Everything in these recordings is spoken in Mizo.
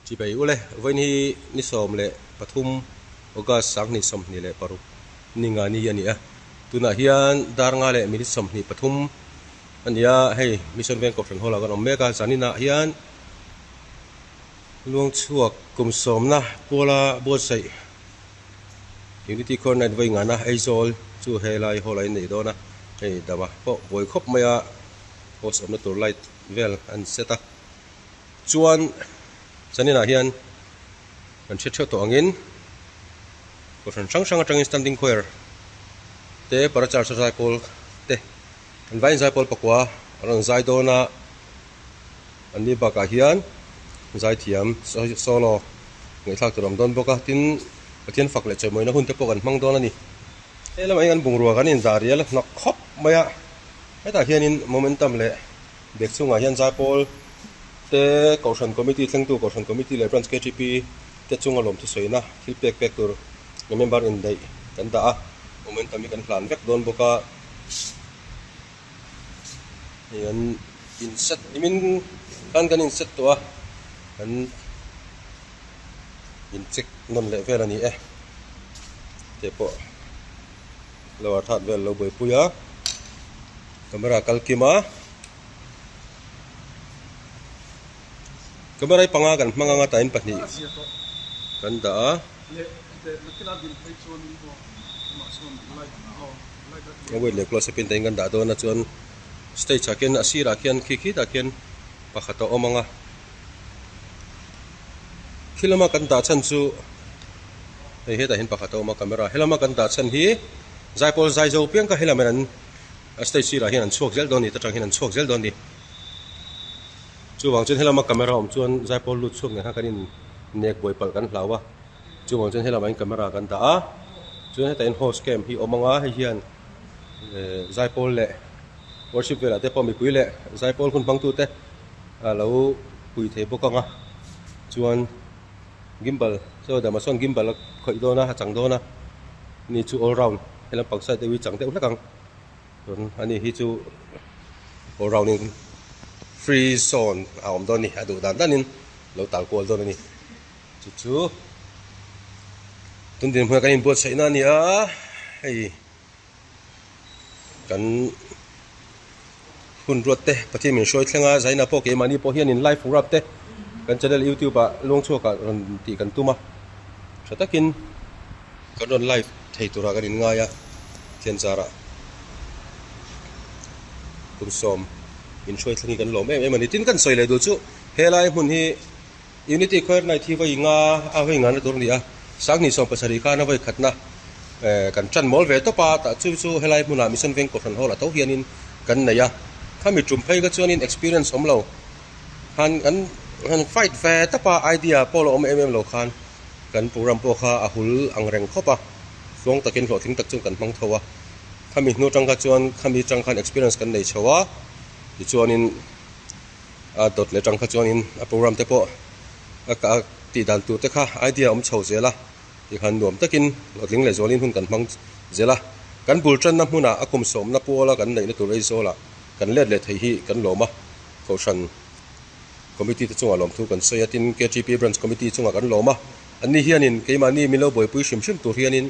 Chibai ule, vawiin hi ni 13 August 2026 ni nga ni a ni a, tunah hian dar nga leh minute 23 a ni a, hei Mission Veng Kohhran Hall ah kan awm mek a, zaninah hian Luangchhuak kum sawmna puala buatsaih Unity Choir Night vawi ngana Aizawl chu helai hall ah in nei dawn a, hei dama pawh buai khawp mai a, post awmna tur light vel an set a. Chuan zaninah hian kan hre theuh tawh angin kohhran hrang hrang atangin standing choir te parachar sa zaipawl te an vaiin zaipawl pakua an rawn zai dawn a an ni bakah hian zaithiam solo ngaihthlak tur a awm dawn bawk a tin Pathian fak leh chawimawina hun te pawh kan hmang dawn a ni. He lamah hian kan bungrua kan indah rial hnawk khawp mai a hetah hianin momentum leh Bag chungah hian Zaipawl te Kohhran Committee thlengtu Kohhran Committee leh Branch KTP te chunga lawmthu sawina thil pek pek tur member indaih kan dah a, momentum hi kan hlan vek dawn bawk a, hei an in set nimin khan kan in set tawh a, kan in check nawn leh vel a ni e tih pawh. Lower third vel lo buaipui a camera kal kim a camera hi panga kan hmang anga tain pahnih kan dah a a wait leh close up in tain kan dah dawn a chuan stage ah khian a sirah khian khi khitah khian pakhat a awm ang a khi lama kan dah chhan chu. Hei hetah hian pakhat a awm a camera helama kan dah chhan hi zaipawl zai zo piang kha helam hian an a stage sirah hian an chhuak zel dawn a ni ta tang hian an chhuak zel dawn a ni chuvang chuan helama camera awm chuan zaipawl lut chhuak nen khan kan in nek buai palh kan hlau a chuvang chuan helamah hian camera kan dah a chuan hetah hian host camp hi a awm ang a hei hian ehh zaipawl leh worship velah te pawh mipui leh zaipawl hun hmang tute a lo pui thei bawk ang a chuan. Gimbal saw dama sawn gimbal a khawih dawn a a chang dawn a ni chu all round helam pang side deuh hi chang deuh hlek ang chuan ani hi chu all round in free zone a awm dawn a ni a duh dan danin lo tal kual dawn a ni chu chu tun dinhmun ah kan inbuatsaih na a ni a hei. Kan hun ruat te Pathian min hruai thleng a Zaina pawh keimahni pawh hianin live program te kan channel youtube ah luang chhuak ah rawn tih kan tum a tha takin kan rawn live thei turah kan inngai a thian zarah kum 10 min hruai thleng hi kan lawm em em a ni tin kan sawi leh duh chu helai hmun hi Unity Choir Night hi vawi nga a vawi nga na tur a ni a, 2017 khan a vawi khatna kan tan mawl ve tawp a, tah chu chu helai hmunah Mission Veng Kohhran Hall ah tho hianin kan nei a, khami tum phei kha chuanin experience awm lo khan kan han fight ve tawp a, idea pawh la awm em em lo khan kan program pawh kha a hul ang reng khawp a, tluang takin hlawhtling tak chuan kan hmang tho a, khami hnu atang kha chuan khami atang khan experience kan nei chho a, tichuanin. A dawt leh tang kha chuanin a program te pawh a tih dan tur te kha idea a awm chho zel a tikhan nuam takin hlawhtling leh zualin hun kan hmang zel a kan bul tanna hmunah a kum sawmna puala kan neihna tur Aizawl ah kan let leh thei hi kan lawm a kohhran committee te chungah lawmthu kan sawi a tin KTP branch committee chungah kan lawm a anni hianin keimahni min lo buaipui hrim hrim tur hianin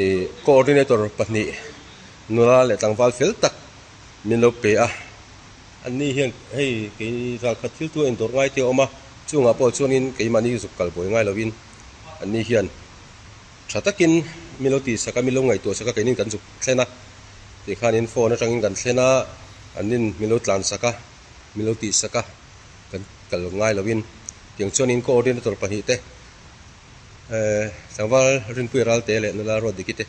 ih coordinator pahnih nula leh tlangval fel tak min lo pe a. Anni hian hei kei ralkhat thil tu a indawrh ngai te a awm a, chungah pawh chuanin keimahni zuk kal buai ngai lovin anni hian tha takin min lo tihsak a, min lo ngaihtuah sak a, keinin kan zuk thlen a tih khanin phone atangin kan thlen a, annin min lo tlansak a, min lo tihsak a, kan kal ngai lovin tiang chuanin coordinator pahnih te eh tlangval Rinpuia Ralte leh nula Ruatdiki te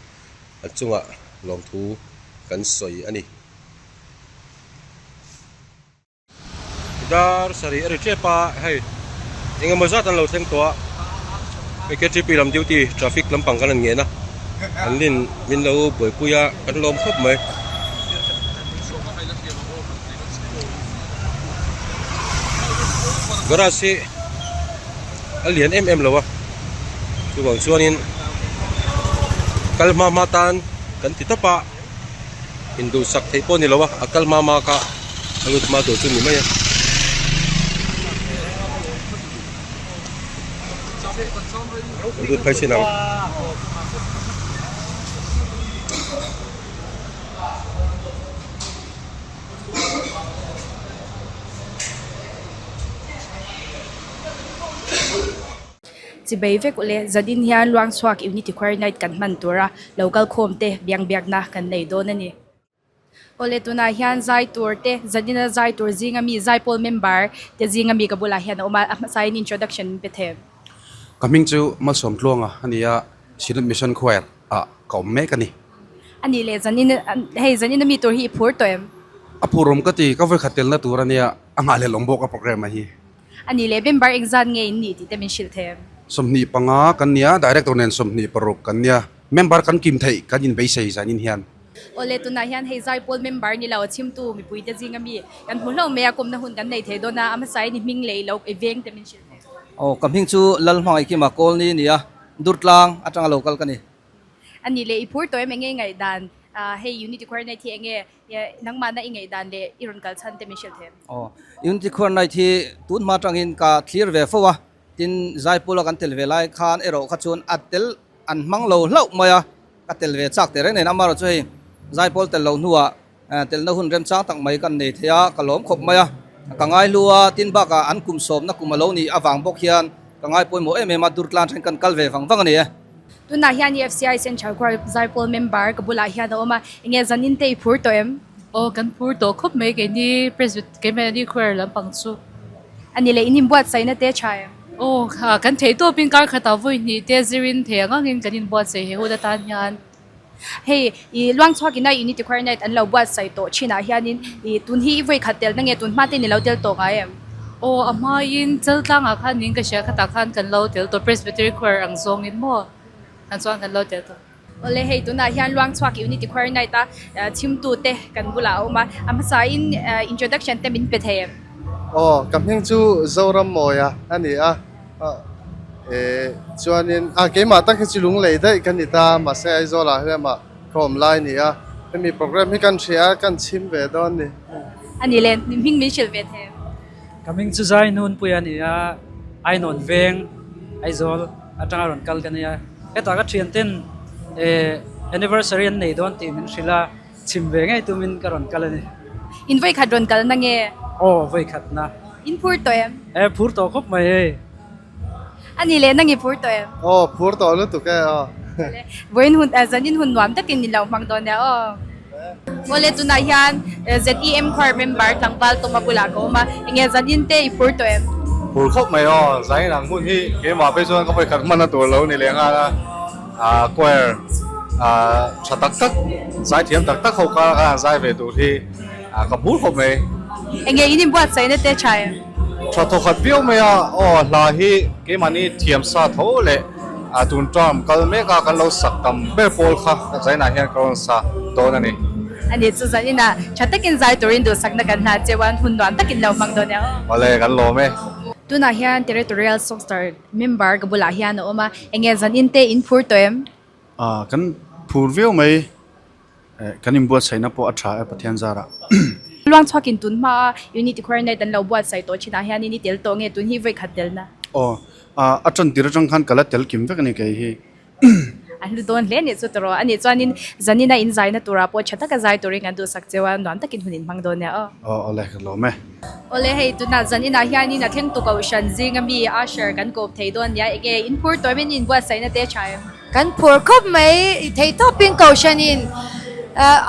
an chungah lawmthu kan sawi a ni. Dar sarih a ri tep a hei eng emaw zat an lo thleng tawh a hei KTP lam duty traffic lampang kan han ngen a an lin min lo buaipui a kan lawm khawp mai. Garage hi a lian em em lo a chuvang chuanin kal hma hma tan kan ti tawp a. Induhsak theih pawh a ni lo a, a kal hma hma kha a lut hma tur chu a ni mai a. Kan lut phei chin ang. Chibei vek ule, zanin hian Luangchhuak Unity Choir Night kan hman tura lo kal khawm te biang biakna kan nei dawn a ni. Awle tunah hian zai tur te zanina zai tur zinga mi zaipawl member te zinga mi ka bulah hian a awm a, a hmasain introduction min pe thei. Ka hming chu Malsawm Tluanga a ni a, Synod Mission Choir ah ka awm mek a ni. A nih leh zanin hei zanina mi tur hi i phur tawh em? A phur awm ka ti, ka vawikhat telna tur a nia, a nghahhlelh awm bawk a programme a hi. A nih leh member engzat nge in nih tih te min hrilh thei em? 25 kan nia, Director nen 26 kan nia, member kan kim theih kan inbeisei zanin hian. Awle tunah hian hei Zaipawl member ni lo a chhimtu mipuite zinga mi kan hmu hlauh mai a, kawmna hun kan nei thei dawn a, a hmasain i hming leh i lo i veng te min hrilh thei. Aw ka hming chu Lalhmangaihkima Kawlni a ni a, Durtlang atanga lo kal ka ni. A nih leh i phur tawh em enge i ngaihdan hei Unity Choir Night hi enge nangmahna i ngaihdan leh i rawn kal chhan te min hrilh thei em? Aw Unity Choir Night hi tun hma atangin ka thlir ve fo a, tin Zaipawla kan tel ve lai khan erawh kha chuan a tel an hmang lo hlauh mai a, Ka tel ve chak teh reng nen amaherawh chu hei zaipawl tel loh hnuah telna hun remchang tak mai kan nei thei a, ka lawm khawp mai a, ka ngai hlu a, tin bakah an kum sawmna kum a lo nih avang bawk hian ka ngai pawimawh em em a, Durtlan then kan kal ve vang vang a ni e. Tunah hian EFCI Central Choir zaipawl member ka bulah hian a awm a, enge zanin te i phur tawh em? Aw kan phur tawh khawp mai keini Presbyterian keimahni choir lampang chu. A ni leh in inbuatsaihna te tha em? Aw, kan theih tawpin kar khatah vawi hnih te zirin thei ang angin kan inbuatsaih he hun atan hian. Hei, i Luangchhuak ina Unity Choir Night an lo buatsaih tawh thinah hianin i tun hi i vawi khat telna nge tun hma te ni lo tel tawh ngai em? Aw, a hmain Chaltlangah khan ning ka hria khatah khan kan lo tel tawh Presbytery Choir ang zawngin maw an chuan kan lo tel tawh. Awle hei tunah hian Luangchhuak Unity Choir Night a chhimtute kan bulah a awm a, a hmasain introduction te min pe thei em? Aw, ka hming chu Zoram Mawia a ni a, eh chuanin a keimah tak hi chu lunglei daih ka ni ta, mahse Aizawlah hian mah ka awm lai a ni a, hemi program hi kan hria a, kan chhim ve dawn a ni. A ni le, hming min hrilh ve thei em? Ka hming chu Zainunpui a ni a, Ainawn Veng, Aizawl atanga rawn kal ka nia. Hetah ka thianten eh anniversary an nei dawn tih min hrilh a, chhim ve ngei tumin ka rawn kal a ni. In vawikhat rawn kalna nge? Aw, vawikhatna. In phur tawh em? Eh, phur tawh khawp mai hei. A ni leh, nang i phur tawh em? Aw, phur tawh lutuk e aw. Vawiin hun, zanin hun nuam takin in lo hmang dawn nia aw. Awle tunah hian ZEM Choir member tlangval Tawma bulah ka awm a, enge zanin te i phur tawh em? Phur khawp mai aw, zanin ang hun hi keimah phei chuan ka vawikhat hmanna tur lo ni leh nghal a, ah choir ah tha tak tak, zaithiam tak tak ho kar a kan zai ve tur hi ah ka phur khawp mai. Enge in inbuatsaihna te tha em? Tha thawkhat viau mai a, aw hla hi keimahni thiamsa tho leh A tun term kal mek a kan lo sak tam ber pawl kha zainah hian ka rawn sa dawn a ni. A ni chu zaninah tha takin zai turin duhsakna kan hna cheu a, hun nuam takin lo hmang dawn e aw. Awle kan lawm e. Tunah hian Territorial Songster member ka bulah hian a awm a, enge zanin te in phur tawh em? A kan phur viau mai. Kan inbuatsaihna pawh a tha e Pathian zarah. Luangchhuakin tun hmaa Unity Choir Night an lo buatsaih tawh thinah hian in i tel tawh nge tun hi vawi khat telna? Aw, a tan tir atang khan ka la tel kim vek a ni kei hi. A hlu dawn hle nih chu tawh a nih chuanin zanina in zaina turah pawh tha taka zai turin kan duhsak cheu a, nuam takin hun in hmang dawn nia aw. Aw awle ka lawm e. Awle hei tunah zaninah hianin a thleng tu kohhran zinga mi usher kan kawp thei dawn nia enge in phur tawh em in inbuatsaihna te tha em? Kan phur khawp mai, theihtawpin kohhranin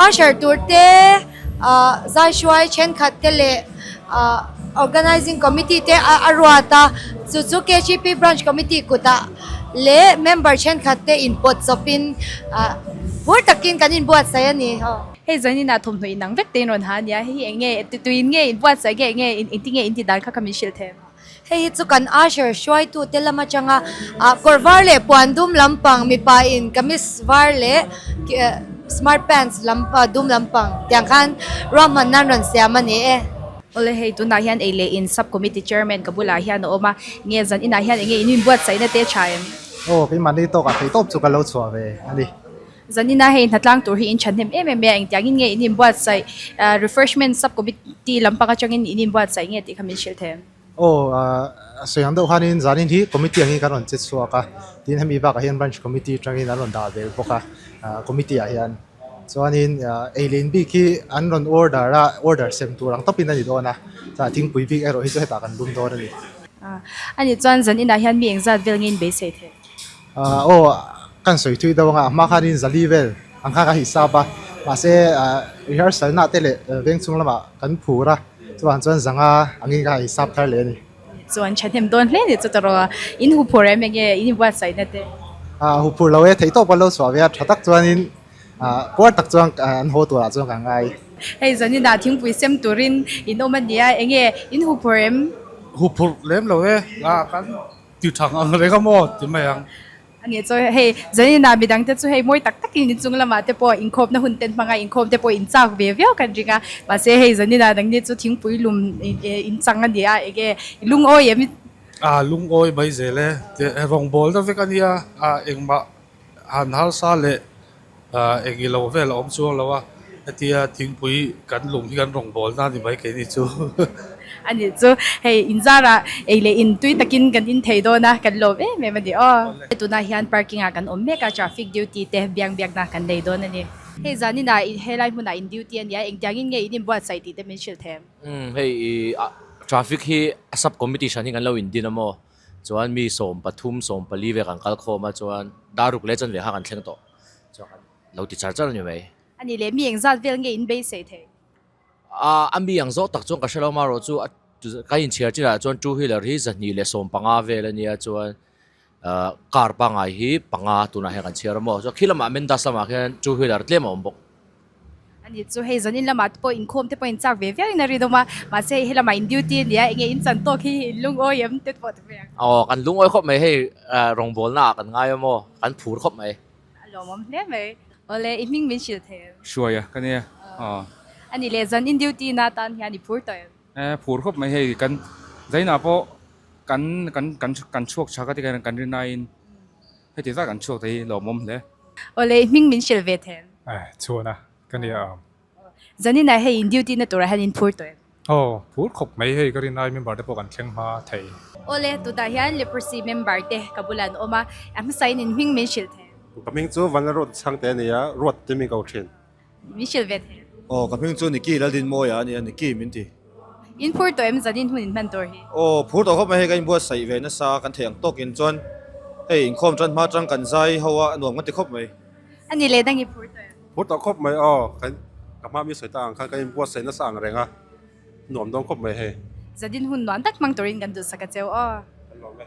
usher tur te, zaihruai thenkhat te leh organizing committee te a ruat a, chu chu KGP branch committee kutah leh member thenkhat te inpawt chawpin phur takin kan inbuatsaih a ni. Hei zaninah thawmhnaw inang vek te in rawn ha a nia, hei hi eng nge, tuin nge inbuatsaih nge eng nge, engtin nge intih dan kha kha min hrilh thei? Hei hi chu kan usher hruaitute lam atanga kawr var leh puan dum lampang mipa in kamis var leh smart pants lam dum lampang tiang khan ruahman nan rawn siam a ni e. Awle hei tunah hian ei leh in sub committee chairman ka bulah hian a awm a, nge zan inah hian enge in inbuatsaihna te tha em? Aw keimahni tawkah theihtawp chu ka lo chhuah ve a ni. Zanina hei hnatlang tur hi in thahnem em em a, engtiangin nge in inbuatsaih refreshment sub committee lampang atangin in inbuatsaih nge tih kha min hrilh thei em? Aw sawi ang deuh khanin zanin hi committee angin kan rawn che chhuak a, tin hemi bakah hian branch committee atangin an rawn dah vel bawk a committee ah hian. Chuanin ei leh in bik hi an rawn order a, order sem tur ang tawpin a ni dawn a, chuan thingpui bik erawh hi chu hetah kan lum dawn a ni. A nih chuan zan inah hian mi engzat vel nge in beisei theih? Aw kan sawi thui deuh anga a hma khanin zali vel ang kha ka hisap a, mahse rehearsal na te leh veng chhung lamah kan phur a, chuvang chuan zanga angin ka hisap thar leh a ni. Chuan thahnem dawn hle ni chu tawrh a, in huphur em enge in inbuatsaihna te? Huphur lo e, theihtawp kan lo chhuah ve a, tha tak chuanin puar tak chuan an haw turah chuan ka ngai. Hei zaninah thingpui sem turin in awm a nia, enge in huphur em? Huphur lem lo e, kan ti thang ang reng a maw ti mai ang. A nih chu hei zaninah midang te chu hei mawi tak takin inchung lamah te pawh inkhawmna hun ten hmanga inkhawm te pawh in chak ve viau kan ring a, mahse hei zaninah nangni chu thingpui lum in chang a ni a, enge lungawi em? A lungawi mai zel e, rawngbawl na vek a nia, engmah han harsa leh eng ilo vel a awm chuang lo a, hetia thingpui kan lung hi kan rawngbawlna a ni mai keini chu. A nih chu, hei inzarah ei leh in tui takin kan in thei dawn a, kan lawm em em a ni aw. Tunah hian parking ah kan awm mek a, traffic duty te biang biakna kan nei dawn a ni. Hei zaninah helai hmunah in duty a nia, engtiangin nge in inbuatsaih tih te min hrilh thei em? Umm hei traffic hi sub committee hran hi kan lo indin a maw? Chuan mi 13, 14 vel kan kal khawm a chuan daruk leh chanve kha kan thleng tawh. Chuan kan lo ti char char a ni mai. A nih leh mi engzat vel nge in beisei thei? A a mi ang zawk tak chuan ka hre lo marawh chu a ka inchhiar chinah chuan two wheeler hi 215 vel a nia chuan ah car pangngai hi panga tunah hian kan chhiar a maw. Chuan khi lamah Mendas lamah khian two wheeler tlem a awm bawk. A nih chu hei zanin lamah te pawh inkhawm te pawh in chak ve viau in a rinawm a, mahse hei helamah in duty a nia enge in chan tawk hi in lungawi em te pawh ti mai ang. Aw kan lungawi khawp mai hei rawngbawlna ah kan ngai a maw kan phur khawp mai. A lawmawm hle mai. Awle i hming min hrilh thei em? Hruai a ka nia aw. A nih leh zan in duty na tan hian i phur tawh em? E phur khawp mai hei kan zainah pawh kan kan kan kan chhuak chak a tikhian kan rin aiin heti zat kan chhuak thei hi lawmawm hle. Awle i hming min hrilh ve thei em? Eh, chhuan a, ka nia a. Zaninah hei in duty na turah hian in phur tawh em? Aw, phur khawp mai hei ka rin ai member te pawh kan thleng hma thei. Awle, tunah hian leprosy member te ka bulah an awm a, a hmasain in hming min hrilh thei em? Ka hming chu Vanlalruat Chhangte a ni a, Ruat te min ko thin. Min hrilh ve thei em? Aw, ka hming chu Nicky Laldinmawia a ni a, Nicky min ti. In phur tawh em zanin hun in hman tur hi? Aw, phur tawh khawp mai hei ka inbuatsaih ve nasa kan theih ang tawkin chuan hei inkhawm tan hma atang kan zai ho a, a nuam kan ti khawp mai. A ni leh dang i phur tawh em? Phur tawh khawp mai aw, kan ka hma mi sawi ta ang khan kan inbuatsaih nasa ang reng a, nuam dawn khawp mai hei. Zanin hun nuam tak hmang turin kan duhsak a cheu aw. Kan lawm e.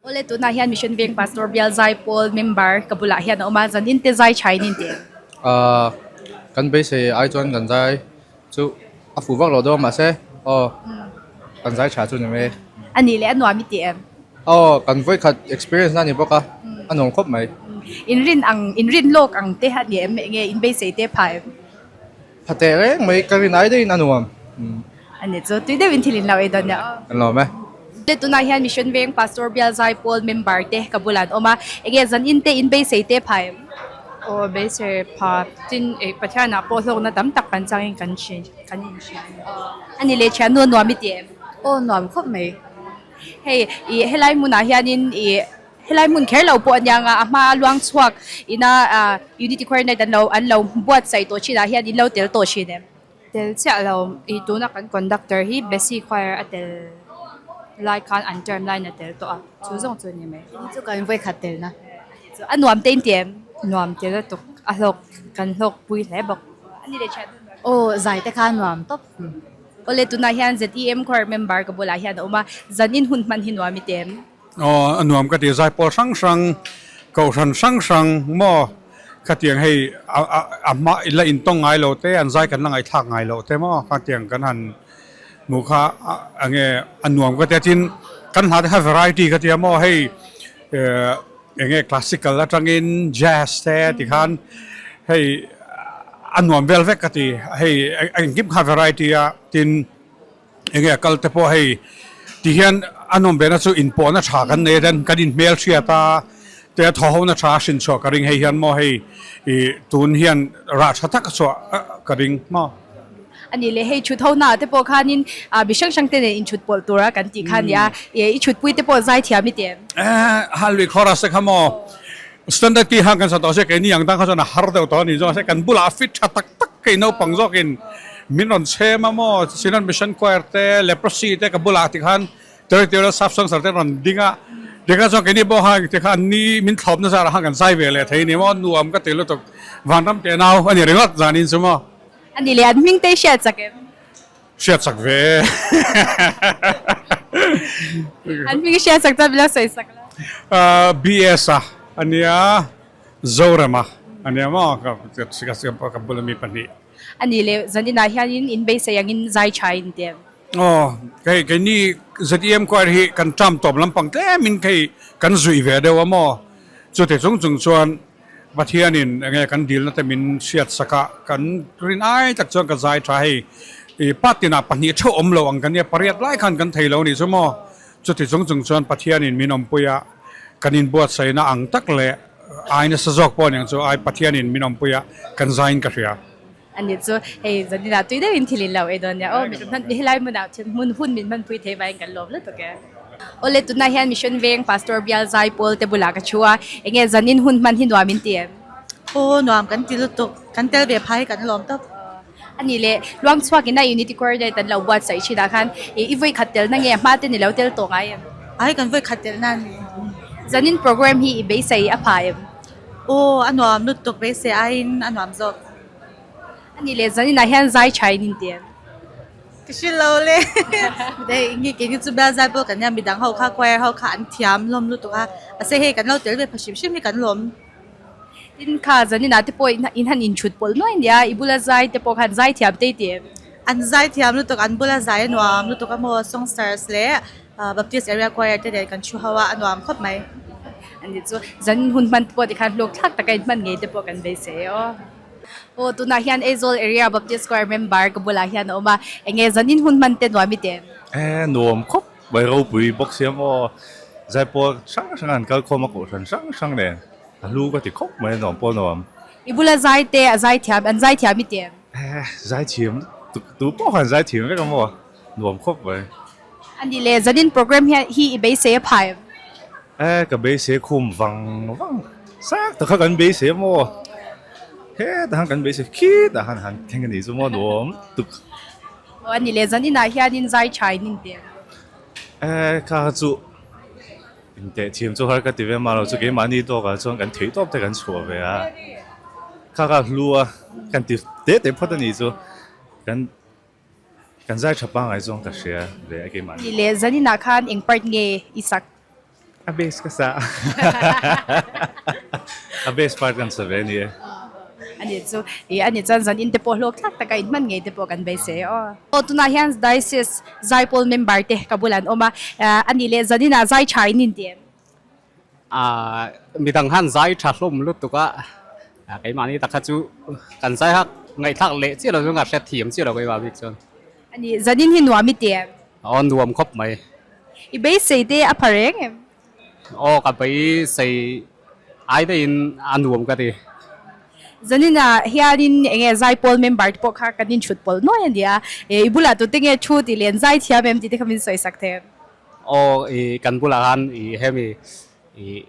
Awle tunah hian Mission Veng Pastor Bial Zaipawl member ka bulah hian a awm a, zanin te zai thain in tih em? Ahh kan beisei ai chuan kan zai chu a fuh vak lo dawn mahse aw kan zai tha chu ni mai e. A nih leh a nuam i tih em? Aw kan vawikhat experience na a ni bawk a, a nuam khawp mai. Inrin ang inrin lawk ang te a ni em enge in beisei te pha em? Pha teh reng mai ka rin ai deuhin a nuam. A ni chu tui deuhin thil in lo ei dawn nia aw. Kan lawm e. Te tunah hian Mission Veng Pastor Bial Zaipawl member te ka bulah an awm a, enge zan in te in beisei te pha em? Aw beisei pha tin eh Pathianah pawh hlawkna tam tak kan changin kan hre kan inhria a ni. A ni leh thiannu a nuam i ti em? Aw nuam khawp mai. Hei ih helai hmunah hianin ih Helai hmun kher lo pawh a nia nga, a hma luang chhuak ina Unity Choir Night an lo an lo buatsaih tawh thinah hian in lo tel tawh thin em? Tel chiah lo, ih tuna kan conductor hi Bessie Choir a tel lai khan an term line a tel tawh a, chu zawng chu a ni mai. Ini chu kan vawikhat telna. A nuam te in ti em? Nuam tel a tuk, a hlawk kan hlawk pui hle bawk. A ni leh thian hun nuam. Aw zai te kha a nuam tawp. Awle tunah hian ZEM Choir member ka bulah hian a awm a, zan in hun hman hi nuam i ti em? Aw a nuam ka ti zaipawl hrang hrang kohhran hrang hrang maw khatiang hei a a a hma ila intawng ngai lo te an zai kan la ngaihthlak ngai loh te maw khatiang kan han hmuh kha a enge a nuam ka tia tin kan hla te kha variety ka tia maw hei eh enge classical atangin jazz te tikhan hei a nuam vel vek ka ti hei engkim kha variety a tin. Enge a kal te pawh hei ti hian a nawm ve na chu inpawhna tha kan nei a ten kan inhmel hriat a te a thaw ho na tha a hrin chhuah ka ring hei hian maw hei ih tun hian rah tha tak a chhuah ka ring maw. A nih leh hei thut ho na ah te pawh khanin ah mi hrang hrang te nen inthut pawlh tur a kan tih kha a nia ih i thutpui te pawh zai thiam i ti em? Eh Halui chorus te kha maw standard key han kan sa tawh se keini ang dang kha chuan a har deuh tawh a ni zawk a se kan bulah a fit tha tak tak kei naupang zawkin min rawn chhem a maw Synod Mission Choir te Leprosy te ka bulah tikhan Territorial Staff Sponsor te rawn ding a tikhan chuan keini pawh khan tikhan ni min thlawpna zarah khan kan zai ve leh thei a ni maw nuam ka ti lutuk vanram teh nau a ni ringawt zanin chu maw. A ni leh an hming te hriat chak em? Hriat chak ve e. An hming hriat chak chuan min lo sawi sak la. BS a ania Zorema ania maw ka bula mi pahnih. A nih leh zaninah hianin in beisei angin zai tha in ti em? Aw, kei keini ZEM choir hi kan term tawp lampang tlemin kei kan zuih ve deuh a maw? Chuti chung chung chuan Pathianin enge kan dilna te min hriat sak a, kan rin ai tak chuan ka zai tha hei i patinah pahnih theuh awm lo ang kan nia pariat lai khan kan thei lo nih chu maw? Chuti chung chung chuan Pathianin min awmpui a, kan inbuatsaihna ang tak leh ai nasa zawk pawh aniang chu ai Pathianin min awmpui a, kan zaiin ka hria. A ni chu hei zaninah tui deuhin thil in lo ei dawn nia aw, min hman helai hmunah thil hmun hun min hmanpui thei vangin kan lawm lutuk e. Awle tunah hian Mission Veng Pastor Bial Zaipawl te bulah ka thu a, enge zanin hun hman hi nuam in ti em? Aw nuam kan ti lutuk, kan tel ve phai kan lawm tawp. A ni le, luang chhuak ina Unity Choir Night an lo buatsaih thin ah khan i vawi khat telna nge hma te ni lo tel tawh ngai em? Ai kan vawi khat telna a ni. Zanin program hi i beisei a pha em? Aw a nuam lutuk beisei aiin a nuam zawk. A ni le, zaninah hian zai tha in inti em? Ka hre lo le, hei nge keini chu bial zai pawh kan nia midang ho kha choir ho kha an thiam hlawm lutuk a, mahse hei kan lo tel ve pha hrim hrim hi kan lawm. Tin kha zaninah te pawh in han inchhut pawlh nuai nia, i bula zai te pawh khan zai thiam te i ti em? An zai thiam lutuk, an bula zai a nuam lutuk a maw, songsters leh Baptist Area Choir te nen kan thu ho a, a nuam khawp mai. Ani chu zanin hun hman te pawh tikhan hlawk thlak taka inhman ngei te pawh kan beisei aw. Aw tunah hian Aizawl Area Baptist Choir member ka bulah hian a awm a, enge zanin hun hman te nuam i ti em? E nuam khawp mai ropui bawk siam aw, zaipawl hrang hrang an kal khawm a kohhran hrang hrang nen a hlu ka ti khawp mai a nuam pawh nuam. I bula zai te a zai thiam an zai thiam i ti em? E zai thiam tu tu pawh khan zai thiam vek a maw nuam khawp mai. A ni le zanin program hian hi i beisei a phai em? E ka beisei khum vang vang sak tak kha kan beisei a maw hetah khan kan beisei khitah khan han thleng a nih chu maw nuam tuk. Aw a ni le zaninah hianin zai tha in inti em? E kha kha chu inteh thiam chu har ka ti ve mah lo chu keimahni tawkah chuan kan theih tawp te kan chhuah ve a kha kha hlu a kan ti te te phawt a nih chu kan Kan zai tha pangai zawng ka hria ve a keimah ni. Leh zaninah khan eng part nge i sak? A bass ka sa a bass part kan sa ve a ni e. A nih chu i a nih chuan zanin te pawh hlawk thlak taka inhman ngei te pawh kan beisei aw. Aw tunah hian Diocese Zaipawl member te ka bulah an awm a, a nih leh zaninah zai tha in inti em? Aaa midang han zai tha hlawm lutuk a, keimahni tak kha chu kan zai hak ngaihthlak leh chiah lo chu ka hre thiam chiah lo keimah bik chuan. A ni, zanin hi nuam i ti em? Aw nuam khawp mai. I beisei te a pha reng em? Aw ka beisei ai daihin a nuam ka ti. Zaninah hianin eng nge zaipawl member te pawh kha kan inchhut pawlh nuai a nia, i bulah tute nge thu tih leh an zai thiam em tih te kha min sawi sak thei em? Aw i kan bulah khan i hemi i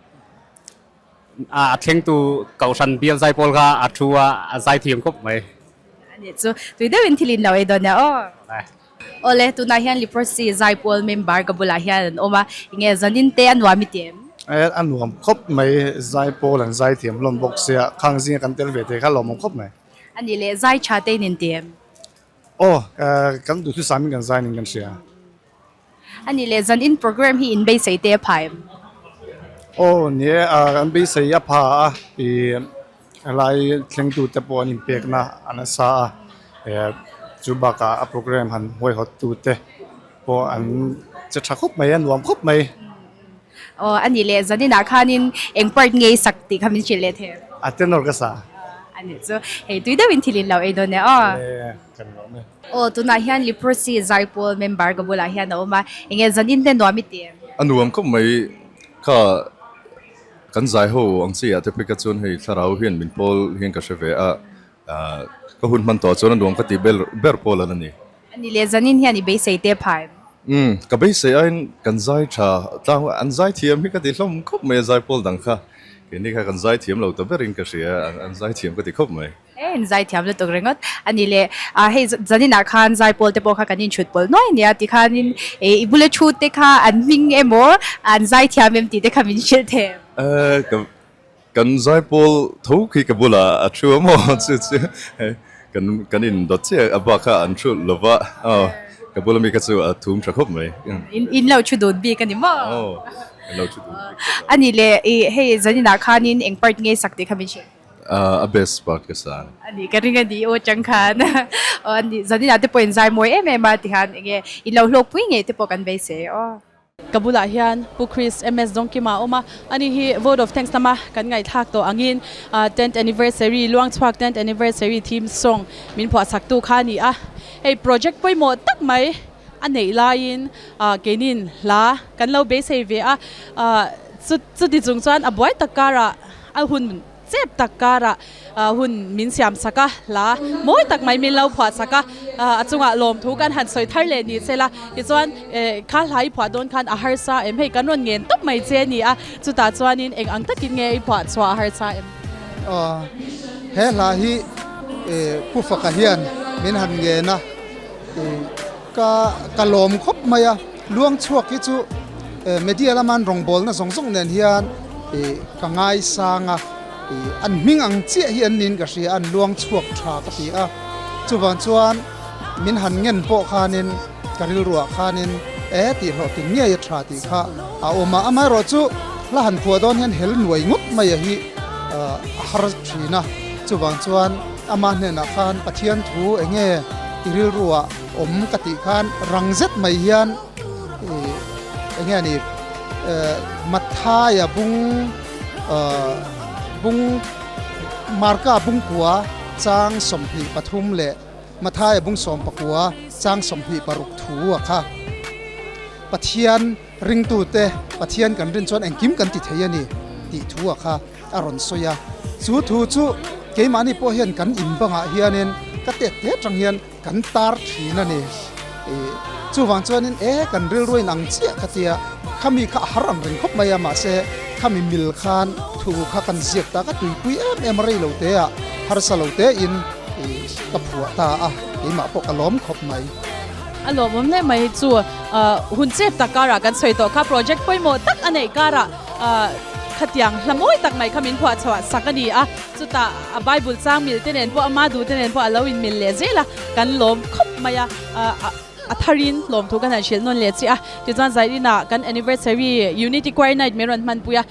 a thlengtu kohhran bial zaipawl kha a thu a, a zaithiam khawp mai. A nih chu tui deuhin thil in lo ei dawn nia aw. Awle tunah hian Leprosy zaipawl member ka bulah hian an awm a, enge zanin te a nuam i ti em? A nuam khawp mai, zaipawl an zaithiam hlawm bawk sia, khang zinga kan tel ve thei kha lawmawm khawp mai. A nih leh zai tha te in inti em? Aw, kan duhthusam in kan zai nin kan hria. A nih leh zanin program hi in beisei te a pha em? Aw ni e, an beisei a pha a, i helai thlengtute pawh an inpekna a nasa a, chu bakah a program han huaihawttute pawh an che tha khawp mai, a nuam khawp mai. Aw a nih leh zaninah khanin eng part nge i sak tih kha min hrilh leh thei em? A tenor ka sa. A nih chu, hei tui deuhin thil in lo ei dawn e aw. Le, kan lawm e. Aw tunah hian Leprosy Zaipawl member ka bulah hian a awm a, eng nge zanin te nuam i ti em? A nuam khawp mai kha kan zai ho ang chi ah te phei kha chuan hei thlarau hian min pawl hian ka hre ve a, ka hun hman tawh chuan a nuam ka tih ber ber pawl an a ni. A ni leh zanin hian i beisei te phai em? Umm ka beisei aiin kan zai tha tlang an zai thiam hi ka ti hlawm khawp mai a zaipawl dang kha keini kha kan zai thiam lo ta berin ka hria an zai thiam ka ti khawp mai. E in zai thiam lutuk ringawt a ni le ah hei zaninah khan zaipawl te pawh kha kan inchhut pawlh nuai ania tikhanin eh i bula thu te kha an hming emaw an zai thiam em tih te kha min hrilh thei em? Eh ka kan zaipawl tho khi ka bulah a thu a maw chu chu hei kan kan indawt chiah a bak kha an thu lova aw ka bula mi kha chu a thum tha khawp mai. In in lo thu dun bik a ni maw? Aw in lo thu dun bik khawp a. A ni le i hei zaninah khanin eng part nge sak tih kha min hrilh? A best part ka sa. A ni ka ring a ni aw chang khan aw a ni zaninah te pawh in zai mawi em em a tihian enge in lo hlawk pui ngei te pawh kan beisei aw. Ka bulah hian Pu Chris MS Dawngkima a awm a, ani hi Vote of Thanks lama kan ngaihthlak tawh angin Tenth Anniversary, Luangchhuak Tenth Anniversary theme song min phuahchaktu kha a ni a. Hei project pawimawh tak mai a neih laiin keinin hla kan lo beisei ve a, chuti chung chuan a buai tak karah a hun. chep tak karah hun min siam sak a, hla mawi tak mai min lo phuah sak a, a chungah lawmthu kan han sawi thar leh ni se la, tichuan kha hla i phuah dawn khan a harsa em hei kan rawn ngen tawp mai che a ni a, chutah chuanin eng ang takin nge i phuah chhuah a harsa em? Aw, he hla hi Pu Faka hian min han ngen a, ka ka lawm khawp mai a, luang chhuak hi chu media lama an rawngbawlna zawng zawng nen hian ka ngaisang a, an hming ang chiah hi an niin ka hria a, an luang chhuak tha ka ti a, chuvang chuan min han ngen pawh khanin ka rilruah khanin e tih hlawhtling ngei a tha tih kha a awm a, amaherawhchu hla han phuah dawn hian hel nuai ngawt mai a hi a har thin a, chuvang chuan ama hnenah khan Pathian thu eng nge i rilruah awm ka tih khan rang zet mai hian eng nge a ni Mathaia bung bung Marka bungkua chang 23 leh Mathaia bung 19 chang 26 thu a kha. Pathian ringtute Pathian kan rin chuan engkim kan ti thei a ni tih thu a kha a rawn sawi a. Chu thu chu keimahni pawh hian kan in bangah hianin ka tet te atang hian kan tar thin a ni. Chuvang chuanin e kan rilru in ang chiah ka tia khami kha a har ang reng khawp mai a mahse khami mil khan thu kha kan ziak ta ka tuipui em em a rei lo te ah harsa lo te in ka phuah ta a keimah pawh ka lawm khawp mai. A lawmawm hle mai chu hun chep tak karah kan sawi tawh kha project pawimawh tak a neih karah khatiang hla mawi tak mai kha min phuah chhuah sak a ni a chutah a bible chang mil te nen pawh ama duh te nen pawh a lo in mil leh zel a kan lawm khawp mai a a tharin lawmthu kan han hrilh nawn leh chiah a tichuan Zaidina kan anniversary unity choir night min rawn hmanpui a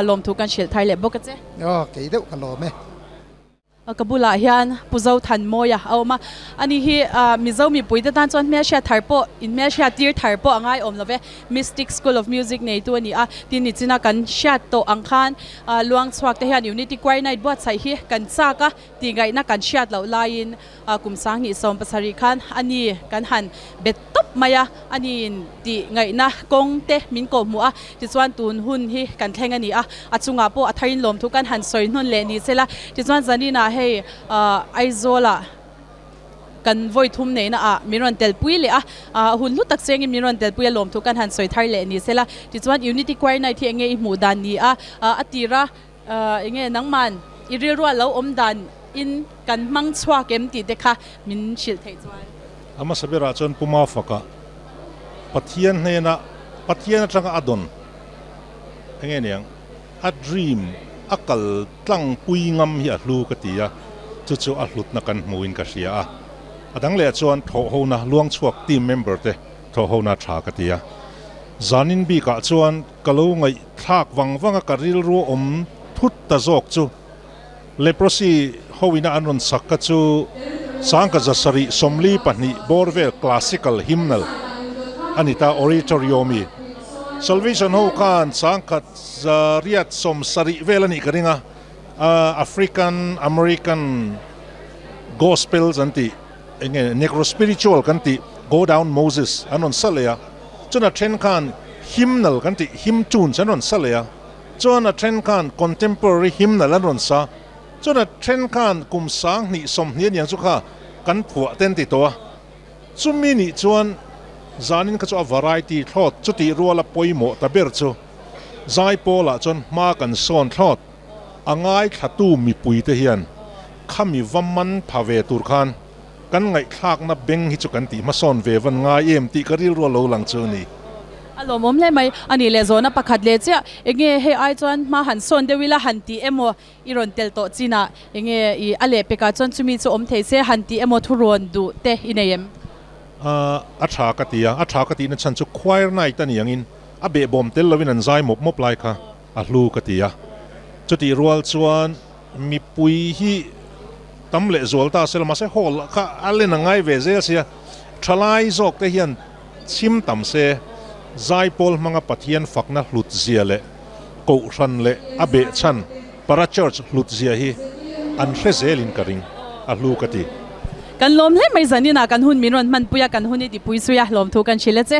lawmthu kan hrilh thar leh bawk a che. Aw kei deuh ka lawm e. Ka bulah hian Pu Zothanmawia a awm a, ani hi Mizo mipuite tan chuan hmelhriat thar pawh in hmelhriat tir thar pawh a ngaiawm lo ve. Mystic School of Music neitu a ni a, tin nichina kan hriat tawh ang khan Luangchhuak te hian Unity Choir Night buatsaih hi kan chak a, tihngaihtna kan hriat loh laiin kum 2017 khan a ni kan han bet tawp mai a, a niin tih ngaihna kawng te min kawhhmuh a, tichuan tun hun hi kan thleng a ni a, a chungah pawh a tharin lawmthu kan han sawi hnawn leh ni se la, tichuan zaninah hei Aizawlah kan vawi thum neihna ah min rawn telpui leh a, hun hlu tak chengin min rawn telpui a lawmthu kan han sawi thar leh ni se la, tichuan Unity Choir Night hi enge i hmuh dan ni a, a tira enge nangman i rilrua lo awm dan in kan hmang chhuak em tih te kha min hrilh theih chuan. A hmasa berah chuan Pu Mafaka Pathian hnena Pathian atanga a dawn enge niang a dream a kal tlang pui ngam hi a hlu ka ti a, chu chu a hlutna kan hmuin ka hria a. A dang leh chuan thawhhona luang chhuak team member te thawhhona tha ka ti a. Zanin bikah chuan ka lo ngaihthlak vang vanga ka rilru awm thut ta zawk chu Leprosy hoina an rawn sak kha chu Sangka zasarih 42 bawr vel classical hymnal a ni ta, oratorio mi. Salvation ho khan sangkhat zariat 70 vel a nih ka ring a, African American gospels an tih, eng nge Negro spiritual kan tih Go Down Moses an rawn sa leh a, chuan a then khan hymnal kan tih hymn tunes an rawn sa leh a. Chuan a then khan contemporary hymnal an rawn sa. Chuan a then khan kum 2020 aniang chu kha kan phuah te an ti tawh a. Chumi nih chuan zanin kha chu a variety thlawt chutih ruala pawimawh ta ber chu Zaipawlah chuan hma kan sawn thlawt a ngaithlatu mipui te hian khami va man pha ve tur khan Kan ngaihthlakna beng hi chu kan tih hmasawn ve van ngai em tih ka rilru a lo lang chu a ni. A lawmawm hle mai. A nih leh zawhna pakhat leh chiah, enge hei ai chuan hma han sawn deuh ila han tih emaw i rawn tel tawh chinah enge i a leh pekah chuan chumi chu awm thei se han tih emaw thu rawn duh te i nei em? A tha ka ti a, a tha ka tihna chhan chu choir night a ni angin a behbawm tel lovin an zai mawp mawp lai kha a hlu ka ti a. Chutih rual chuan Mipui hi tam leh zual ta se la, mahse hall kha a len a ngai ve zel sia, thalai zawk te hian chhim tam se, Zaipawl hmanga Pathian fakna hlut zia leh Kohhran leh a behchhan Para Church hlut zia hi an hre zelin ka ring, a hlu ka ti. Kan lawm hle mai zaninah kan hun min rawn hmanpui a, kan hun i tipui zui a, lawmthu kan hrilh a che.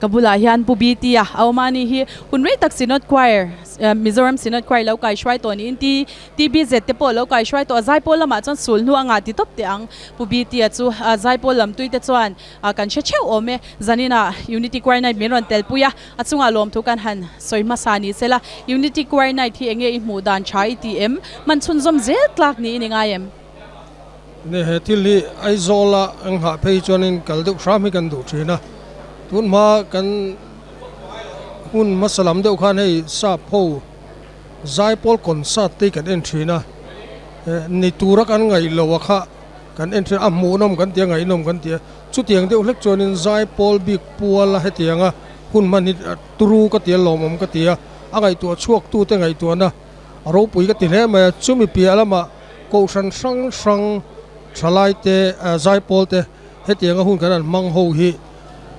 Ka bulah hian Pu BT-a a awm a, ani hi hun rei tak Synod Choir, Mizoram Synod Choir lo kaihruai tawh niin T TBZ te pawh lo kaihruai tawh a, Zaipawl lamah chuan sul hnu a ngah ti tawp teh ang. Pu BT-a chu Zaipawl lam tui te chuan kan hre theuh awm e. Zaninah Unity Choir Night min rawn telpui a, a chungah lawmthu kan han sawi hmasa ni sela. Unity Choir Night hi enge i hmuh dan tha i ti em? Hman chhunzawm zel tlak niin i ngai em? Ne he thil hi Aizawl a an nghah phei chuanin kal deuh hram hi kan duh thin a, tun hma kan hun hmasa lam deuh khan hei sap ho zaipawl concert te hi kan en thin a, ni tura kan ngaih loh a kha kan en thin a, a hmuhnawm kan ti a, ngaihnawm kan ti a, chutiang deuh hlek chuanin zaipawl bik pual a hetianga hun hman hi turu ka ti a, lawmawm ka ti a, a ngaihtuah chhuak tute ngaihtuahna a ropui ka ti hle mai a, chumi piah lamah. Kohhran hrang hrang thalaite zaipawl te hetianga hun kan han hmang ho hi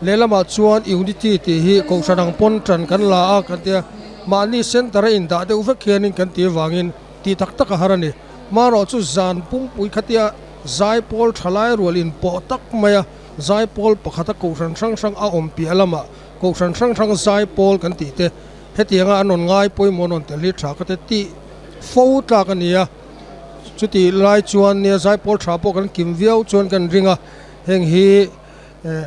lehlamah chuan unity tih hi kohhran ang pawn tan kan la a kan tia mahni center a indah deuh vek hianin kan tih avangin tih tak tak a har a ni. Marawh chu zan pumpui khatia zaipawl thalai rual inpawh tak maia zaipawl pakhata kohhran hrang hrang a awm piah lamah kohhran hrang hrang zaipawl kan tih te Hetianga an rawn ngai pawimawh rawn tel hi tha ka ti tih fo tlak a ni a, chutih lai chuan nia zaipawl tha pawh kan kim viau chuan kan ring a, heng hi eh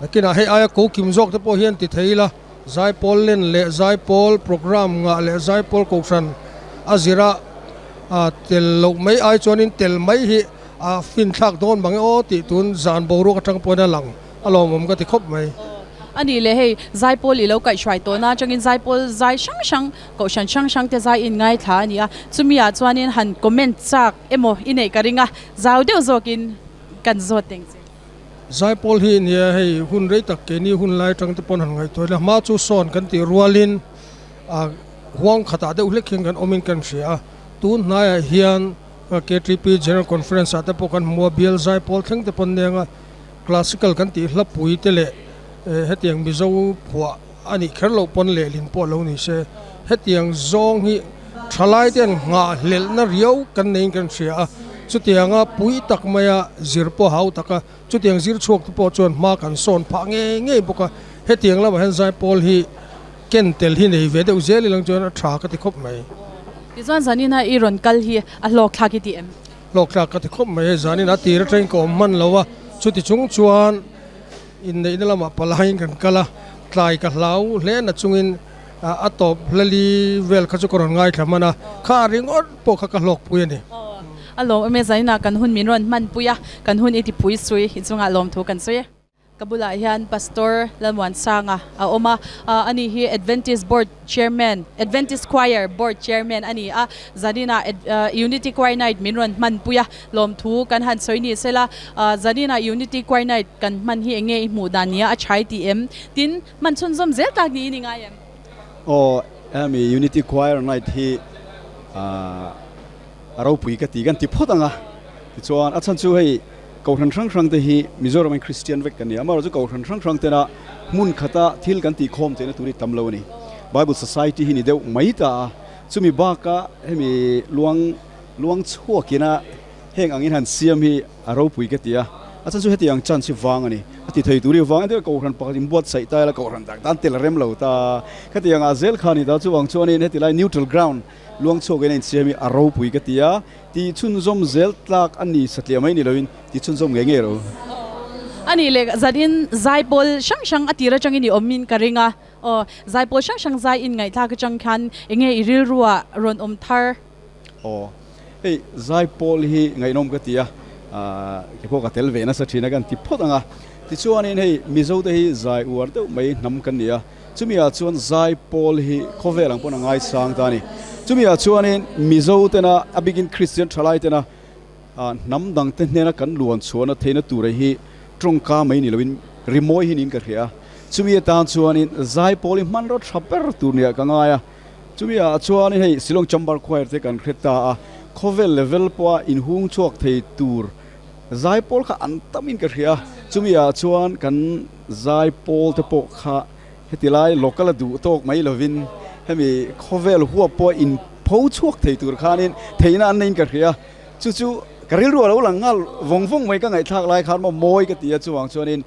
nakinah hei aia ko kim zawk te pawh hian ti thei ila, zaipawl len leh zaipawl program ngah leh zaipawl kohhran a zira ah tel loh mai ai chuanin tel mai hi a finthlak dawn mang e aw tih tun zan boruak atang pawhin a lang. A lawmawm ka ti khawp mai. A nih leh hei, Zaipawl i lo kaihhruai tawhna atangin Zaipawl zai hrang hrang, Kohhran hrang hrang te zai in ngaithla a ni a, chumi ah chuanin han comment chak emaw i neih ka ring a, zau deuh zawkin kan zawt teng che. Zaipawl hi nia hei hun rei tak keini hun lai atang te pawn han ngaihtuah ila, hma chu sawn kan tih rualin ah huang khatah deuh hlek hian kan awmin kan hria a, tun hnaiah hian KTP General Conference ah te pawh kan hmu a, bial Zaipawl thleng te pawn nia nga. Classical kan tih hlapui te leh hetiang Mizo phuah a nih kher loh pawn lehlin pawh lo ni se, hetiang zawng hi thalai te an nghahhlelhna riau kan neiin kan hria a, chutianga pui tak maia zir pawh hau tak a, chutiang zir chhuak te pawh chuan hma kan sawn phah ngei ngei bawk a, hetiang lamah hian Zaipawl hi ken tel hi nei ve deuh zel ilang chuan a tha ka ti khawp mai. Tichuan zanin a i rawn kal hi a hlawkthlak i ti em? Hlawkthlak ka ti khawp mai e, zanin a tir atangin ka awm hman lo a, chuti chung chuan inneihna lamah palaiin kan kal a, tlai ka hlau hle na chungin a tawp hlali vel kha chu ka rawn ngaithla hman a, kha ringawt pawh kha ka hlawkpui a ni. A lawm awm e, zaninah kan hun min rawn hmanpui a, kan hun i tipui sui i chungah lawmthu kan sawi e. Ka bulah hian Pastor Lalmuansanga a awm a, ani hi Adventist Board Chairman, Adventist Choir Board Chairman a ni a, zaninah Unity Choir Night min rawn hmanpui a, lawmthu kan han sawi ni sela, zaninah Unity Choir Night kan hman hi enge i hmuh dan nia a chhai tih em? Tin, hman chhunzawm zel tak niin i ngai em? Aw, hemi Unity Choir Night hi a ropui ka ti kan ti phawt ang a, tichuan a chhan chu hei, Kohhran hrang hrang te hi Mizoram in Kristian vek kan ni a, amaherawhchu Kohhran hrang hrang tena hmun khata thil kan tihkhawm theihna tur hi tam lo a ni. Bible Society hi ni deuh mai ta a, chumi baka hemi luang luang chhuakina heng angin han siam hi a ropui ka ti a, a chhan chu heti ang chance hi vang a ni. A ti thei tur hi vang a ni, Kohhran pakhat inbuatsaih ta ila Kohhran tak tan tel a rem lo ta, khati angah zel kha a ni ta, chuvang chuanin heti lai neutral ground luang chhuakin a insiam hi a ropui ka ti a. Ti chhunzawm zel tlak a ni satliah mai ni loin ti chhunzawm ngei ngei ro. A nih leh zanin zaipawl hrang hrang a tir atangin i awmin ka ring a, aw zaipawl hrang hrang zai inngaihtlak atang khan enge i rilruah rawn awm thar? Aw hei zaipawl hi ngaihnawm ka ti a, ke pawh ka tel ve nasa thin a kan ti phawt ang a, tichuanin hei Mizo te hi zai uar deuh mai hnam kan ni a, Chumi ah chuan Zaipawl hi khawvel ang pawn a ngaisang ta a ni. Chumi ah chuanin Mizo tena a bikin Kristian thalai tena hnam dang te hnena kan luan chhuahna theihna tura hi tawngka mai ni loin rimawi hi niin ka hria a. Chumi atan chuanin Zaipawl hi hmanraw tha ber tur nia ka ngai a. Chumi ah chuanin hei Shillong Chamber Choir te kan hre ta a, khawvel level pawha inhung chhuak thei tur Zaipawl kha an tamin ka hria a, chumi ah chuan kan Zaipawl te pawh kha heti lai local a duh tawk mai lovin hemi khawvel huap pawh in pho chhuak thei tur khanin theihna an neiin ka hria a, chu chu ka rilru a lo lang nghal vawng vawng mai ka ngaihthlak lai khan maw mawi ka ti a, chuvang chuanin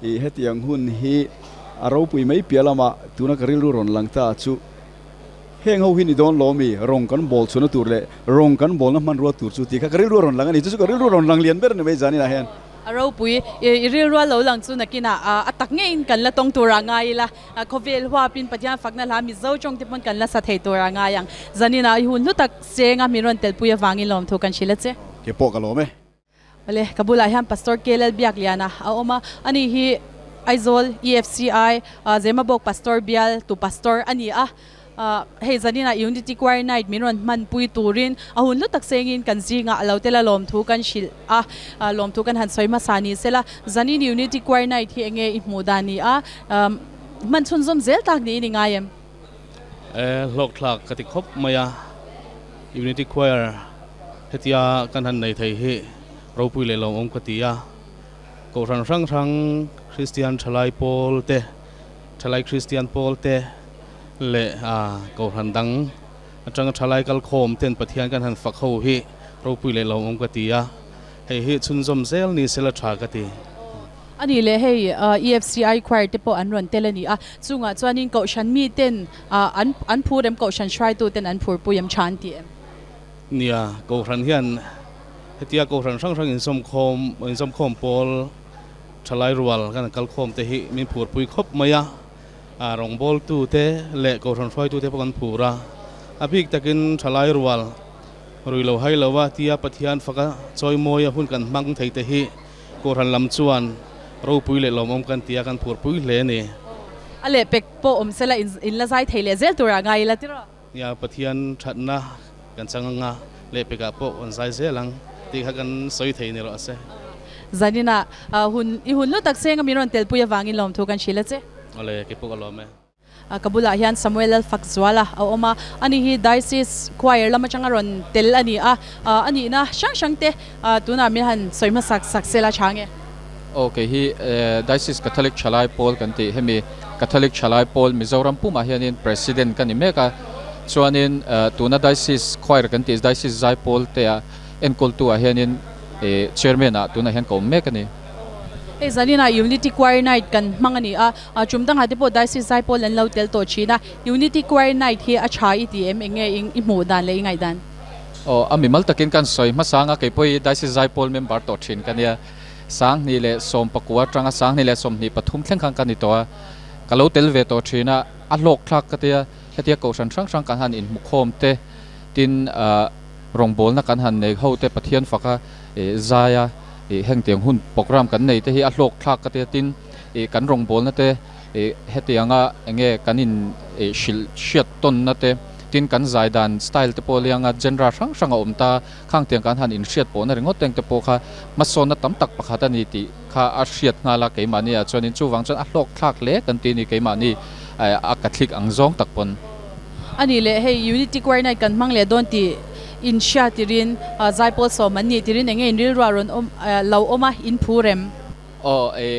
ih hetiang hun hi A ropui mai piah lamah tuna ka rilru rawn lang ta chu heng ho hi ni dawn lo mi rawng kan bawl chhuahna tur leh rawng kan bawlna hmanrua tur chu tih kha ka rilru a rawn lang a ni. Chu chu ka rilru rawn lang lian ber a ni mai zaninah hian. A ropui i rilrua lo lang chu nakinah a tak ngeiin kan la tawng tur a ngai ila, khawvel huapin Pathian fakna hla Mizo tawng te pawn kan la sa thei tur a ngai ang. Zaninah i hun hlu tak chenga min rawn telpui avangin lawmthu kan hrilh a che. Ke pawh ka lawm e. Awle, ka bulah hian Pastor KLL Biakliana a awm a, ani hi Aizawl EFCI Zemabawk Pastor bial tu Pastor a ni a. Hei zaninah Unity Choir Night min rawn hmanpui turin a hun hlu tak sengin kan zingah a lo tel a lawmthu kan hrilh a, lawmthu kan han sawi hmasa ni sela. Zanin Unity Choir Night hi enge i hmuh dan ni a, hman chhunzawm zel tak niin i ngai em? Hlawkthlak ka ti khawp mai a, Unity Choir hetia kan han nei thei hi ropui leh lawmawm ka ti a, Kohhran hrang hrang Kristian thalai pawl te, thalai Kristian pawl te leh Kohhran dang atanga thalai kalkhawm ten Pathian kan han fak ho hi ropui leh lawmawm ka ti a, hei hi chhunzawm zel ni sela tha ka ti. A nih leh hei EFCI choir te pawh an rawn tel a ni a, chungah chuanin Kohhran miten an an phur em Kohhran hruaituten an phurpui em tha an ti em? Nia, Kohhran hian hetia Kohhran hrang hrang inzawmkhawm inzawmkhawm pawl thalai rual kan kalkhawm te hi min phurpui khawp mai a, rawngbawltute leh Kohhran hruaitute pawh kan phur a, a bik takin thalai rual rui lo hai lo a tia Pathian faka chawimawi a hun kan hmang thei te hi Kohhran lam chuan ropui leh lawmawm kan ti a, kan phurpui hle a ni. A lehpek pawh awm sela in la zai thei leh zel turah ngai ila tiraw? Nia, Pathian thatna kan chang anga lehpekah pawh an zai zel ang tih kha kan sawi thei ni rawh se. Zaninah hun i hun lu tak senga min rawn telpui avangin lawmthu kan hrilh a che. Awle, kei pawh ka lawm e. Ka bulah hian Samuel Lalfakzuala a awm a, ani hi Diocese Choir lam atanga rawn tel a ni a, a nihna hrang hrang te tunah min han sawi hmasak sak sela tha nge? Aw kei hi Diocese Catholic Thalai Pawl kan tih, hemi Catholic Thalai Pawl Mizoram pumah hianin President ka ni mek a, chuanin tuna Diocese Choir kan tih Diocese Zaipawl te ah enkawltu ah hianin Chairman ah tunah hian ka awm mek a ni. Hei zaninah Unity Choir Night kan hmang a ni a, Tum dangah te pawh Diocese Zaipawl an lo tel tawh thin a, Unity Choir Night hi a tha i ti em? Eng nge i hmuh dan leh i ngaih dan? Aw, a mimal takin kan sawi hmasa anga kei pawh hi Diocese Zaipawl member tawh thin ka nia. 2000 leh 19 atanga 2023 thleng khan ka ni tawh a, ka lo tel ve tawh thin a, a hlawk thlak ka tia, hetia kohhran hrang hrang kan han inhmukhawm te, tin rawngbawlna kan han nei ho te Pathian faka zaia heng tiang hun program kan nei te hi a hlawk thlak ka tia, tin ih kan rawngbawlna te ih hetianga enge kan in ih hrilh hriat tawnna te tin kan zai dan style te pawh lianga genre hrang hrang a awm ta khang tiang kan han in hriat pawhna ringawt teng te pawh kha hmasawnna tam tak pakhat a ni tih kha a hriat nghal a keimahni ah chuanin chuvang chuan a hlawk thlak hle kan ti a ni keimahni a catholic ang zawng tak pawn. A nih leh hei Unity Choir Night kan hmang leh dawn tih in hria tirin zaipawl sawm an nih tirin enge in rilruah rawn awm lo awm a in phu rem. Aw e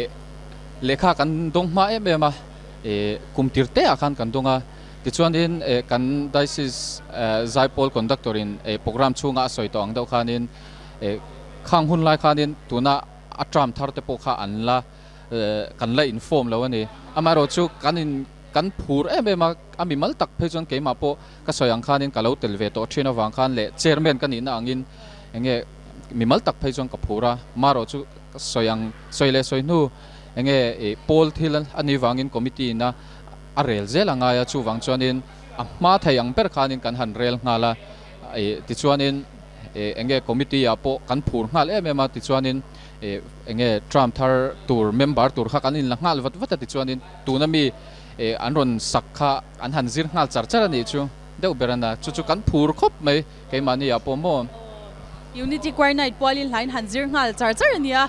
lehkha kan dawng hma em em a, e kum tir te ah khan kan dawng a, tichuanin e kan Diocese Zaipawl Conductor in e program chhunga a sawi tawh ang deuh khanin e khang hun lai khanin tuna a term thar te pawh kha an la kan la inform lo a ni. Amaherawh chu kan in kan phur em em a, a mimal tak phei chuan keimah pawh ka sawi ang khanin ka lo tel ve tawh thin avang khan leh chairman ka nihna angin enge mimal tak phei chuan ka phur a, marawh chu Ka sawi ang, sawi leh sawi hnu enge ih pawl thil a ni vangin committee in a a rel zel a ngai a, chuvang chuanin a hma thei ang ber khanin kan han rel nghal a, ih tichuanin ih enge committee ah pawh kan phur nghal em em a, tichuanin ih enge term thar tur member tur kha kan inla nghal vat vat a, tichuanin tuna mi ih an rawn sak kha an han zir nghal char char a nih chu deuh ber a na, chu chu kan phur khawp mai. Keimahni ah pawh maw? Unity Choir Night pualin hlain han zir nghal char char a nia,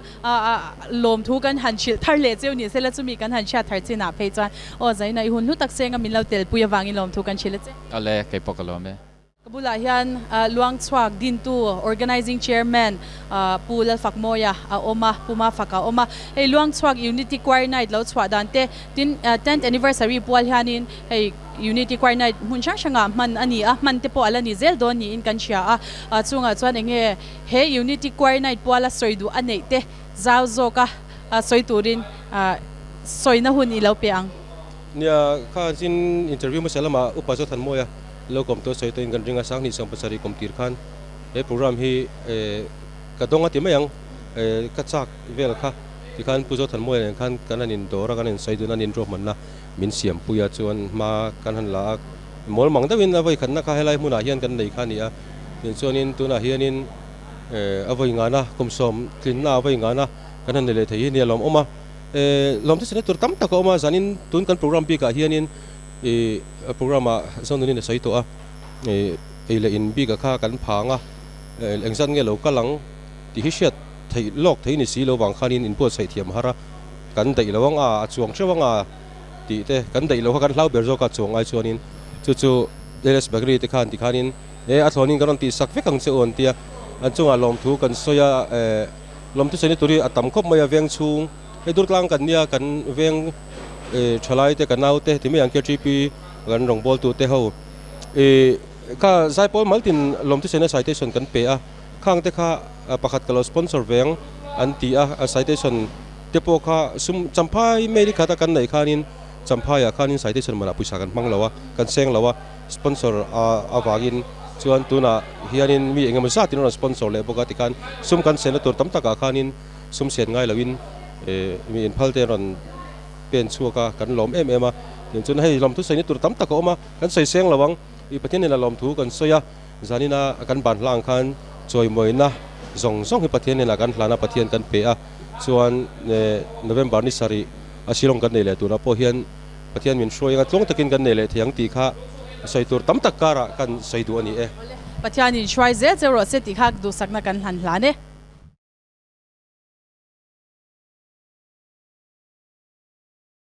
lawmthu kan han hrilh thar leh cheu ni sela chumi kan han hriat thar chinah phei chuan aw Zaina i hun hlu tak senga min lo telpui avangin lawmthu kan hrilh a che. Awle, kei pawh ka lawm e. Ka bulah hian Luangchhuak Dintu Organizing Chairman Pu Lalfakmawia a awm a, Pu Mafaka a awm a. Hei Luangchhuak Unity Choir Night lo chhuah dan te tin Tenth Anniversary pual hianin hei Unity Choir Night hmun hrang hrangah hman a ni a, hman te pawh a la ni zel dawn niin kan hria a, chungah chuan eng nge he Unity Choir Night puala sawi duh a neih te zau zawka sawi turin sawina hun i lo pe ang. Nia, kha zin interview hmasa lamah Upa Zothanmawia lo kawm tawh sawi tawhin kan ring a, Sanghnih 70 kawm tir khan he program hi ka dawng a ti mai ang, ka chak vel kha tikhan Pu Zothanmawia nen khan kan han indawr a, kan han insawi dun a, an inruahmanna min siampui a, chuan hma kan han la a, mawl mang deuhin a vawi khatna kha helai hmunah hian kan nei kha a ni a, tinchuanin tunah hianin a vawi ngana kum sawm tlinna a vawi ngana kan han nei leh thei hi nia lawmawm a. Lawmte sena tur tam tak a awm a, zanin tun kan program bikah hianin ih program ah Zonunin a sawi tawh a, ih ei leh in bikah kha kan phang a, engzat nge lo kal ang tih hi hriat theih lawk thei ni si lo vang khanin inbuatsaih thiam har a, kan daih lo ang a, a chuang theuh ang a tih te, kan daih lo kha kan hlau ber zawk a chuang ai chuanin chu chu LS Bakery te khan tikhanin e a thlawnin kan rawn tihsak vek ang che u an tia, an chungah lawmthu kan sawi a eh. Lawmte sawina tur hi a tam khawp mai a, veng chhung hei Durtlang kan nia kan veng ih thalai te ka nau te ti mai ang KTP kan rawngbawltu te ho ih kha Zaipawl Maltin lawmte sawina citation kan pe a, khang te kha pakhat ka lo sponsor ve ang an ti a, a citation te pawh kha sum Champhai mail i khat a kan neih khanin Champhaiah khanin citation manah pawisa kan hmang lo a, kan seng lo a. Sponsor avangin chuan tunah hianin mi engemaw zatin a rawn sponsor leh bawk a tikhan sum kan senna tur tam takah khanin sum sen ngai loin mi inphal te an rawn pen chhuak a kan lawm em em a tin chuan hei lawmthu sawi na tur tam tak a awm a kan sawi seng lo ang i Pathian nena lawmthu kan sawi a zanina kan ban hlang khan chawimawina zawng zawng hi Pathian nena kan hlan a Pathian kan pe a chuan November ni sarih a Shillong kan nei leh turah pawh hian Pathian min hruai anga tluang takin kan nei leh thei ang tih kha sawi tur tam tak karah kan sawi duh a ni e. Pathianin hruai zel che rawh se tih kha duhsakna kan hlan hlan e.